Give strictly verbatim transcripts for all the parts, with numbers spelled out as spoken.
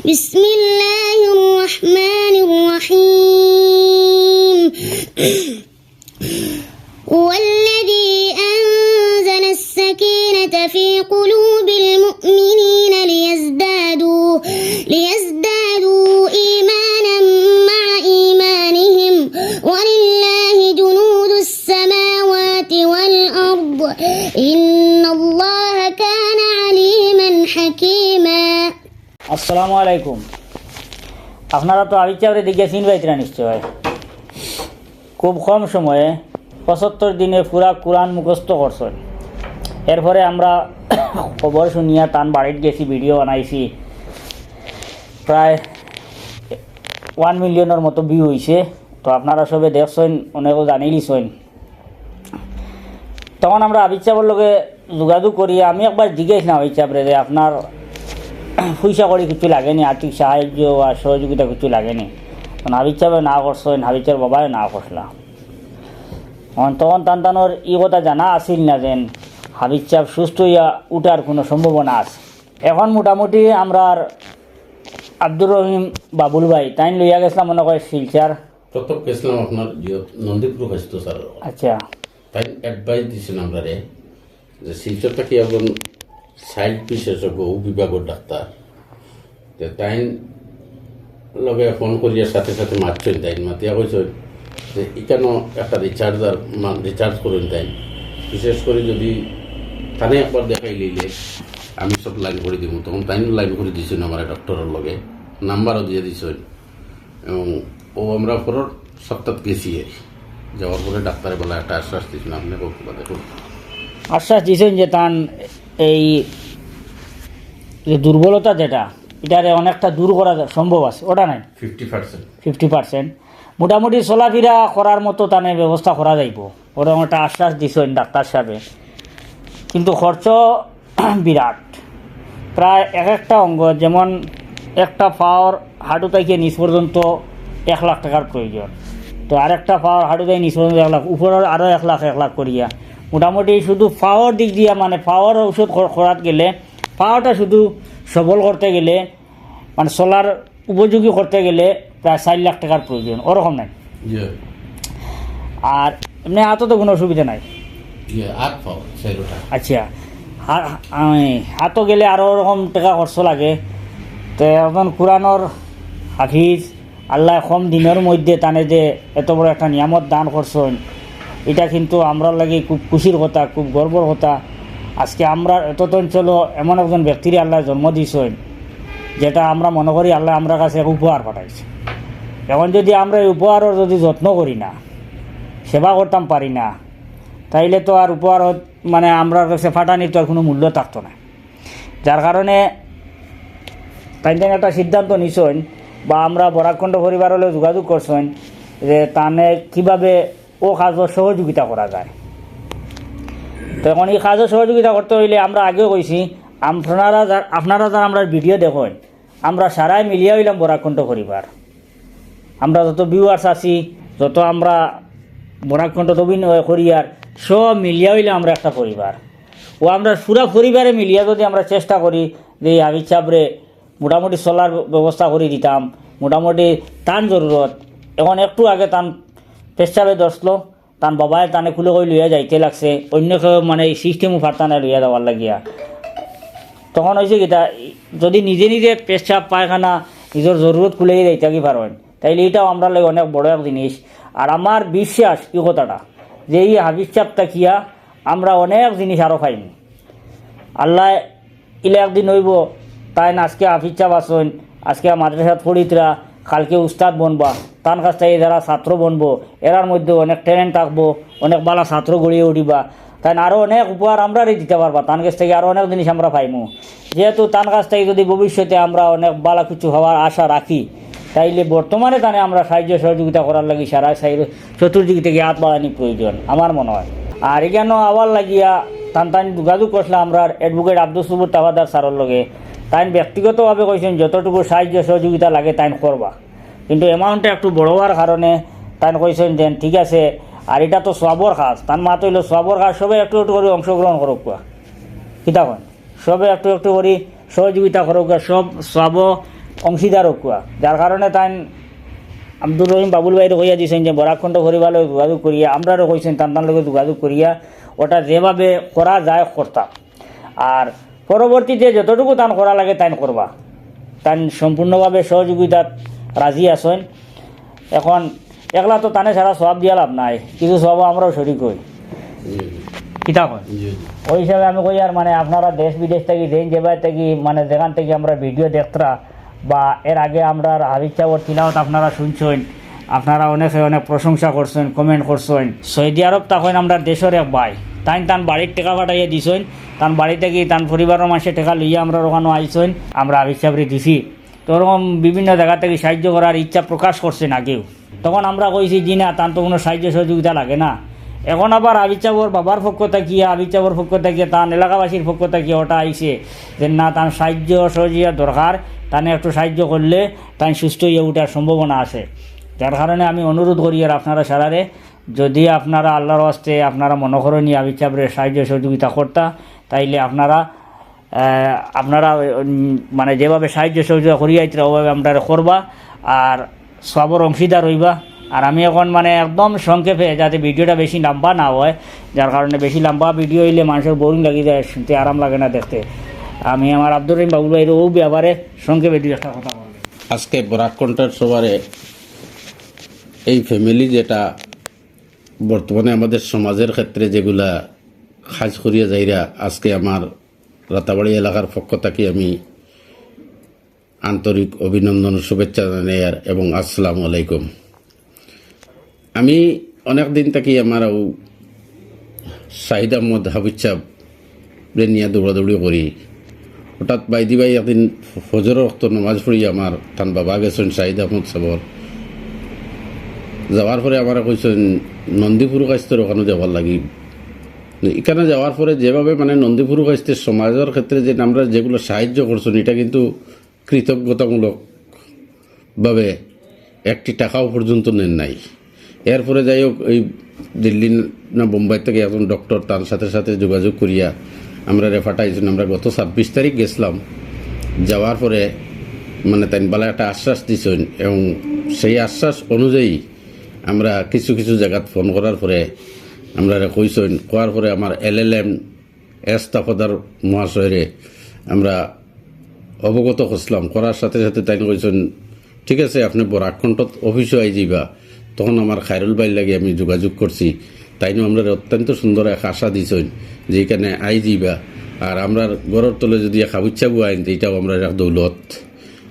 بسم الله الرحمن الرحيم. هو الذي أنزل السكينة في قلوب المؤمنين ليزدادوا ليزدادوا إيمانا مع إيمانهم ولله جنود السماوات والأرض إن الله كان عليما حكيما. আসসালামু আলাইকুম। আপনারা তো হাফিজ সাবরে দেখিয়া চিন পাইতরা নিশ্চয়। খুব কম সময়ে পঁচাত্তর দিনে পুরা কুরআন মুখস্থ করছইন। এরপরে আমরা খবর শুনিয়া তান বাড়িত গেছি, ভিডিও বানাইছি, প্রায় ওয়ান মিলিয়নর মতো ভিউ অইছে। তো আপনারা সবে দেখছইন, অনেকে জানিলিছইন। তখন আমরা হাফিজ সাবর লগে যোগাযোগ করি। আমি একবার জিজ্ঞাসা না হাফিজ সাবরে যে আপনার পয়সা কড়ি কিছু লাগেনি, আর্থিক সাহায্য আর সহযোগিতা কিছু লাগেনি। তখন হাফিজ সাবে না করছইন, হাফিজ সাবর বাবায় না করছলা। তখন তখন তান তানর ই কথা জানা আছিল না যেন হাফিজ সাব সুস্থ অইয়া উঠার কোনো সম্ভাবনা আছে। এখন মোটামুটি আমরার আব্দুর রহিম বাবুল ভাই তাইন লইয়া গেছিলাম মনে কয় শিলচর। প্রথম গেছিলাম আপনার জিও নন্দীপুর হস্ত স্যার। আচ্ছা। তাই অ্যাডভাইস দিছেন আমরারে যে শিলচর থাকি একজন সাইল্ড বিশেষজ্ঞ ও বিভাগর ডাক্তার। তে তাইন লগে ফোন করিয়া সাথে সাথে মাতছইন, তাইন মাতিয়া কইছইন যে ইকানো একটা রিচার্জার রিচার্জ করইন তাইন, বিশেষ করে যদি তানে একবার দেখাই লইলে আমি সব লাইন করে দিব। তখন তাইন লাইন করে দিছইন আমার ডক্টরর লগে, নাম্বারও দিয়ে দিছইন। এবং ও আমরা পরের সপ্তাহ গেছি আর কি। যাওয়ার পরে ডাক্তারে বলে একটা আশ্বাস দিয়েছেন, আপনি কখন দেখুন। আশ্বাস দিছইন যে তান এই যে দুর্বলতা যেটা, এটারে অনেকটা দূর করা যা- সম্ভব আছে, ওটা নাই? Fifty percent. Fifty percent. মোটামুটি চলাফিরা করার মতো তানে ব্যবস্থা করা যাইব, ওরকম একটা আশ্বাস দিছইন ডাক্তার সাবে। কিন্তু খরচ বিরাট। প্রায় এক একটা অঙ্গ, যেমন একটা পাওর হাঁটু থাকি নিচ পর্যন্ত এক লাখ টাকার প্রয়োজন, তো আরেকটা পাওর হাঁটু থাকি নিচ পর্যন্ত এক লাখ, উপরের আরও এক লাখ, এক লাখ করিয়া মোটামুটি শুধু পাওর দিক দিয়া, মানে পাওর ঔষধ কর- করাত গেলে, পাওটা শুধু সবল করতে গেলে, মানে চলার উপযোগী করতে গেলে প্রায় চার লাখ টাকার প্রয়োজন, ওরকম নাই? জি। আর এমনি হাতও তো কোনো অসুবিধা নাই? জি, আট পাওর চারোটা। আচ্ছা। হা- আমি হাতও গেলে আরও ওরকম টাকা খরচ লাগে। তো একজন কুরআনর হাফিজ, আল্লাহ কম দিনের মধ্যে তানে যে এত বড় একটা নিয়ামত দান করছইন, এটা কিন্তু আমরার লাগি খুব খুশির কথা, খুব গর্বর কথা। আজকে আমরার এত অঞ্চলও এমন একজন ব্যক্তিরে আল্লাহ জন্ম দিছইন, যেটা আমরা মনে করি আল্লাহ আমরার কাছে এক উপহার পাঠাইছে। এখন যদি আমরা এই উপহারর যদি যত্ন করি না, সেবা করতাম পারি না, তাইলে তো আর উপহার হত- মানে আমরার কাছে পাঠানির তো আর কোনো মূল্য থাকতো না। যার কারণে তাইন তাইন একটা সিদ্ধান্ত নিছইন বা আমরা বরাককণ্ঠ পরিবার হলে যোগাযোগ করছইন যে তানে কিভাবে ও কাজও সহযোগিতা করা যায়। তো এখন এই কাজও সহযোগিতা করতে হইলে আমরা আগেও কইছি, আপনারা যার আপনারা যারা আমরা ভিডিও দেখইন, আমরা সারাই মিলিয়া হইলাম বরাককণ্ঠ পরিবার। আমরা যত ভিউয়ার্স আছি, যত আমরা বরাককণ্ঠ অভিনয় করি, আর সব মিলিয়া হইলে আমরা একটা পরিবার। ও আমরা পুরা পরিবারে মিলিয়া যদি আমরা চেষ্টা করি যে এই হাফিজ সাবরে মোটামুটি চলার ব্যবস্থা করে দিতাম, মোটামুটি তান জরুরত। এখন একটু আগে তান পেশাবে ধরছিল, তান বাবায় তানে কুলে কই লইয়া যাইতে লাগছে, অন্য কেউ মানে এই সিস্টেমও পারতা না লইয়া যাওয়ার লাগিয়া। তখন হয়েছে কিতা, যদি নিজে নিজে পেশাব পায়খানা নিজের জরুরত কুলেই যাইতা কি পারইন, তাইলে এটাও আমরা লাগে অনেক বড় এক জিনিস। আর আমার বিশ্বাস এই কথাটা যে এই হাফিজ সাব থাকিয়া আমরা অনেক জিনিস আরও পাইমু। আল্লাহ ইলা একদিন হইব, তাইন আজকে হাফিজ সাব আছইন, আজকে মাদ্রাসাত পড়িতরা, কালকে উস্তাদ বনবা, তান কাছ থাকি যারা ছাত্র বনবো, এরার মধ্যে অনেক ট্যালেন্ট থাকবো, অনেক ভালা ছাত্র গড়িয়া উঠিবা, তাইন আরও অনেক উপহার আমরারে দিতা পারবা, তান কাছ থাকি আরও অনেক জিনিস আমরা পাইমু। যেহেতু তান কাছ থাকি যদি ভবিষ্যতে আমরা অনেক ভালা কিছু হওয়ার আশা রাখি, তাইলে বর্তমানে তানে আমরা সাহায্য সহযোগিতা করার লাগি সারা সাইড চতুর্দিক থাকি হাত বাড়ানি প্রয়োজন আমার মনে হয়। আর এখানো আওয়ার লাগিয়া তান তান যোগাযোগ করছিলাম আমরা অ্যাডভোকেট আব্দুস সবুর তাফাদার স্যারর লগে। তাইন ব্যক্তিগতভাবে কইছইন যতটুকু সাহায্য সহযোগিতা লাগে তাইন করবা, কিন্তু অ্যামাউন্টটা একটু বড় হওয়ার কারণে তাইন কইছইন যেন ঠিক আছে। আর এটা তো সওয়াবর কাজ, তান মাত অইলো সওয়াবর কাজ, সবে একটু একটু করি অংশগ্রহণ করউক্কা। কিতা কইন? সবে একটু একটু করি সহযোগিতা করউক্কা, সব সওয়াবো অংশীদার অউক্কা, যার কারণে তাইন আব্দুর রহিম বাবুল ভাইরে কইয়া দিছইন যে বরাক কণ্ঠ পরিবার লগে যোগাযোগ করিয়া, আমরারও কইছইন তান তান লগে যোগাযোগ করিয়া ওটা যেভাবে করা যায় করতা। আর পরবর্তীতে যতটুকু তান করা লাগে তাইন করবা, তাইন সম্পূর্ণভাবে সহযোগিতাত রাজি আছইন। এখন একলা তো তানে ছাড়া সওয়াব দিয়া লাভ নাই, কিছু সওয়াব আমরাও শরিক অই। কিতা কয়? ওই হিসাবে আমি কই আর মানে আপনারা দেশ বিদেশ থাকি যেইন যেবায় থাকি মানে যেখান থাকি আমরার ভিডিও দেখতরা বা এর আগে আমরার হাফিজ সাবর তিলাওয়াত আপনারা শুনছইন, আপনারা অনেকে অনেক প্রশংসা করছইন, কমেন্ট করছইন। সৌদি আরব থাকইন আমরার দেশর এক ভাই, তাইন তান বাড়িত টেকা পাঠাইয়া দিছইন, তান বাড়ি থাকি তান পরিবারর মানষে টেকা লইয়া আমরার ওখানো আইছইন, আমরা হাফিজ সাবরে দিছি। তো ওরকম বিভিন্ন জাগা থাকি সাহায্য করার ইচ্ছা প্রকাশ করছইন আগেও। তখন আমরা কইছি, "জি না, তান তো কুনু সাহায্য সহযোগিতা লাগে না।" এখন আবার হাফিজ সাবর বাবার পক্ষ থাকিয়া, হাফিজ সাবর পক্ষ থাকিয়া, তান এলাকাবাসীর পক্ষ থাকিয়া ওটা আইছে যে না, তান সাহায্য সহযোগিতা দরকার, তানে একটু সাহায্য করলে তাইন সুস্থ অইয়া উঠার সম্ভাবনা আছে। যার কারণে আমি অনুরোধ করি আর আপনারা সারারে, যদি আপনারা আল্লার ওয়াস্তে আপনারা মনো করইন নি হাফিজ সাবরে সাহায্য সহযোগিতা করতা, তাইলে আপনারা আহ, আপনারা, উম, মানে যেভাবে সাহায্য সহযোগিতা করিয়া আইতরা, ওভাবে আমরারে করবা, আর সওয়াবর অংশীদার অইবা। আর আমি এখন মানে একদম সংক্ষেপে, যাতে ভিডিওটা বেশি লম্বা না হয়, যার কারণে বেশি লম্বা ভিডিও অইলে মানষর বোরিং লাগি যায়, শুনতে আরাম লাগে না দেখতে। আমি আমার আব্দুর রহিম বাবুল ভাইরে অউ ব্যাপারে সংক্ষেপে দুই একটা কথা বলবো। আজকে বরাক কণ্ঠর সভারে এই ফ্যামিলি যেটা বর্তমানে আমাদের সমাজের ক্ষেত্রে যেগুলা কাজ করিয়া যাইরা, আজকে আমার রাতাবাড়ি এলাকার পক্ষ থাকি আমি আন্তরিক অভিনন্দন, শুভেচ্ছা জানাইয়ার এবং আসসালামু আলাইকুম। আমি অনেক দিন থাকি আমার অউ শাহিদ আহমদ হাফিজ সাবরে নিয়া দৌড়াদৌড়ি করি। হঠাৎ বাইদি ভাই একদিন ফজরর ওয়াক্ত নমাজ পড়ি আমার তান বাবা গেছইন শাহিদ আহমদ সাবর। যাওয়ার পরে আমারে কইছইন নন্দীপুর কাইস্তর ওখানো যাওয়ার লাগি। ইখানো যাওয়ার পরে যেভাবে মানে নন্দীপুর কাইস্তের সমাজর ক্ষেত্রে যে আমরা যেগুলা সাহায্য করছইন, ইটা কিন্তু কৃতজ্ঞতামূলকভাবে একটি টাকাও পর্যন্ত নেন নাই। এরপরে যাই হোক, এই দিল্লি না বোম্বাই থাকি একজন ডক্টর, তার সাথে সাথে যোগাযোগ করিয়া আমরারে পাঠাইছইন। আমরা গত ছাব্বিশ তারিখ গেছলাম, যাওয়ার পরে মানে তাইন বালা একটা আশ্বাস দিছইন এবং সেই আশ্বাস অনুযায়ী আমরা কিছু কিছু জাগাত ফোন করার পরে আমরারে কইছইন, কওয়ার পরে আমার এলএলএম এস তাফাদার মহাশয়রে আমরা অবগত করছলাম, করার সাথে সাথে তাইন কইছইন, "ঠিক আছে, আপনে বরাক কণ্ঠত অফিসো আই যাইবা।" তখন আমার খায়রুল ভাইর লাগি আমি যোগাযোগ করছি, তাইনও আমরারে অত্যন্ত সুন্দর এক আশা দিছইন যে ইখানো আই যাইবা, আর আমরার ঘরর তলে যদি এক হাফিজ সাবও আইন, তে ইটাও আমরার এক দৌলত।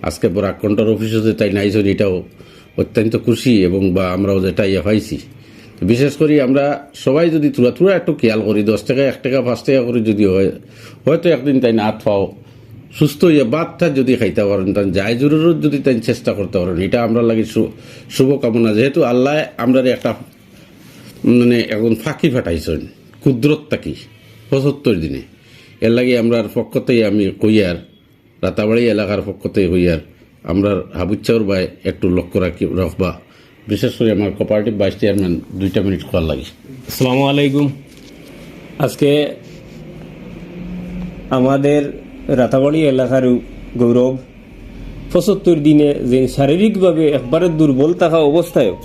আজকে বরাক কণ্ঠর অফিসো যে তাইন আইছইন, ইটাও অত্যন্ত খুশি এবং বা আমরাও যেটা ইয়া পাইছি। তো বিশেষ করি আমরা সবাই যদি থুড়া থুড়া একটু খেয়াল করি, দশ টাকা, এক টাকা, পাঁচ টাকা করি যদি হয়, হয়তো একদিন তাইন আত পাও সুস্থ অইয়া ভাতটা যদি খাইতা পারইন, তাইন যায় জরুরত যদি তাইন চেষ্টা করতা পারইন, ইটা আমরার লাগি শু-, শুভকামনা। যেহেতু আল্লায় আমরারে একটা মানে একজন ফাকি পাঠাইছইন কুদরত থাকি পঁচাত্তর দিনে, এর লাগি আমরার পক্ষ থাকি আমি কইয়ার রাতাবাড়ি এলাকার পক্ষ থাকি কইয়ার, আমরার হাফিজ সাবর বায় একটু লক্ষ্য রাখি, রাখবা, বিশেষ করি আমার কোঅপারেটিভ ভাইস চেয়ারম্যান দুইটা মিনিট কওয়ার লাগি। আসসালামু আলাইকুম। আজকে আমাদের রাতাবাড়ি এলাকার গৌরব পঁচাত্তর দিনে যে শারীরিকভাবে একবারে দুর্বল থাকা অবস্থায়ও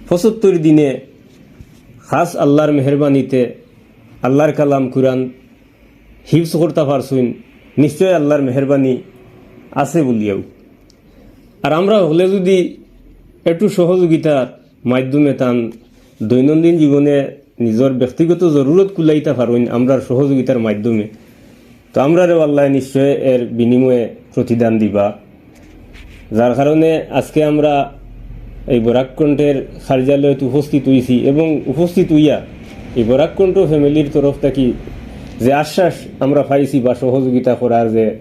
পঁচাত্তর দিনে খাস আল্লাহর মেহেরবানিতে আল্লাহর কালাম কুরআন হিফজ করতা পারছইন, নিশ্চয় আল্লাহর মেহেরবানি আছে বুলিয়াউ। আর আমরা হকলে যদি একটু সহযোগিতার মাধ্যমে তান দৈনন্দিন জীবনে নিজর ব্যক্তিগত জরুরত কুলাইতা পারইন আমরার সহযোগিতার মাধ্যমে, তো আমরারেও আল্লায় নিশ্চয় এর বিনিময়ে প্রতিদান দিবা। যার কারণে আজকে আমরা এই বরাক কণ্ঠের কার্যালয়ত উপস্থিত অইছি এবং উপস্থিত অইয়া এই বরাক কণ্ঠ ফ্যামিলির তরফ থাকি যে আশ্বাস আমরা পাইছি বা সহযোগিতা করার যে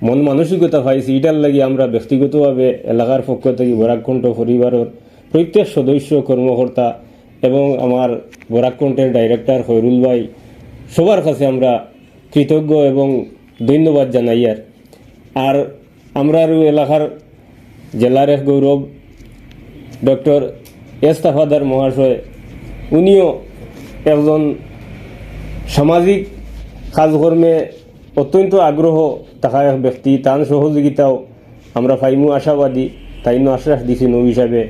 মন মানসিকতা পাইছি, ইটার লাগি আমরা ব্যক্তিগতভাবে এলাকার পক্ষ থাকি বরাক কণ্ঠ পরিবারর প্রত্যেক সদস্য, কর্মকর্তা এবং আমার বরাক কণ্ঠের ডাইরেক্টর খয়রুল ভাই, সবার কাছে আমরা কৃতজ্ঞ এবং ধন্যবাদ জানাইয়ার। আর আমরার এলাকার জেলার এক গৌরব ডক্টর এস তাফাদার মহাশয়, উনিও একজন সামাজিক কাজকর্মে অত্যন্ত আগ্রহ থাকা এক ব্যক্তি। তান সহযোগিতাও আমরা পাইমু আশাবাদী, তাইন আশ্বাস দিছইন নবী সাহেবে।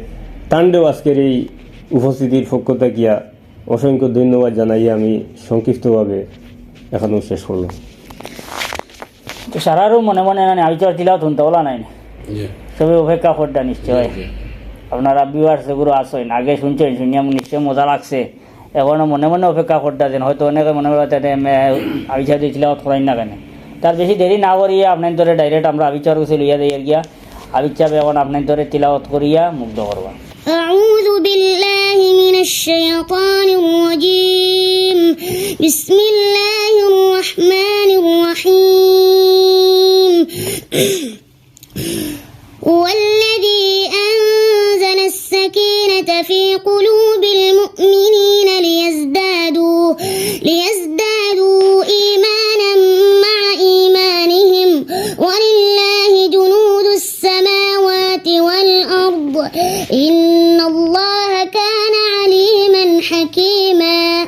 তানরেও আজকের এই উপস্থিতির পক্ষ থাকিয়া অসংখ্য ধন্যবাদ জানাইয়া আমি সংক্ষিপ্তভাবে এখানেও শেষ করলাম। তো সারারও মনে মনে মানে আমি তো আর তিলাওত হুনতা অলা নাই। সবে অপেক্ষা করতা নিশ্চয়। আপনারা ভিউয়ার্স যেগুলো আছইন, আগে শুনছইন, শুনিয়া নিশ্চয় মজা লাগছে। এখনো মনে মনে অপেক্ষা করতা যেন, হয়তো অনেকে মনে করতা যে, "মে, আবিদ সাহেব তিলাওত করাইন না কেনে?" তার বেশি দেরি না করিয়া আপনাইনতরে ডাইরেক্ট আমরা আবিদ সাহেবর কাছে লইয়া যাইয়ার গিয়া। আবিদ সাহেব এখন আপনাইনতরে তিলাওত করিয়া মুগ্ধ করবা। أعوذ بالله من الشيطان الرجيم. بسم الله الرحمن الرحيم. هو الذي أنزل السكينة في قلوب المؤمنين ليزدادوا، ليزدادوا إيمانا مع إيمانهم، ولله جنود السماوات والأرض، إن الله كان عليما حكيما.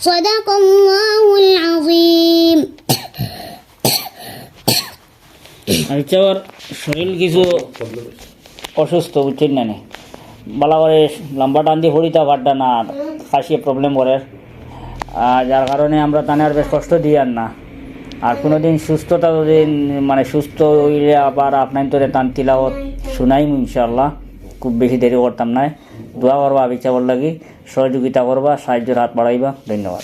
صدق الله العظيم. আচ্ছা, ওর শরীর কিছু অসুস্থ, বুঝছইন না নি? বালা করে লম্বা টান দি পড়িতা পারতা না, আর কাশিয়ে প্রবলেম করে। আর যার কারণে আমরা তানে আর বেশ কষ্ট দিয়ার না। আর কোনোদিন সুস্থতা যদি, মানে, সুস্থ অইলে আবার আপনাইনতরে তান তিলাওত শুনাইমু ইনশাআল্লাহ। খুব বেশি দেরি করতাম নায়। দোয়া করবা আবিদ সাহেবর লাগি, সহযোগিতা করবা, সাহায্যর হাত বাড়াইবা। ধন্যবাদ।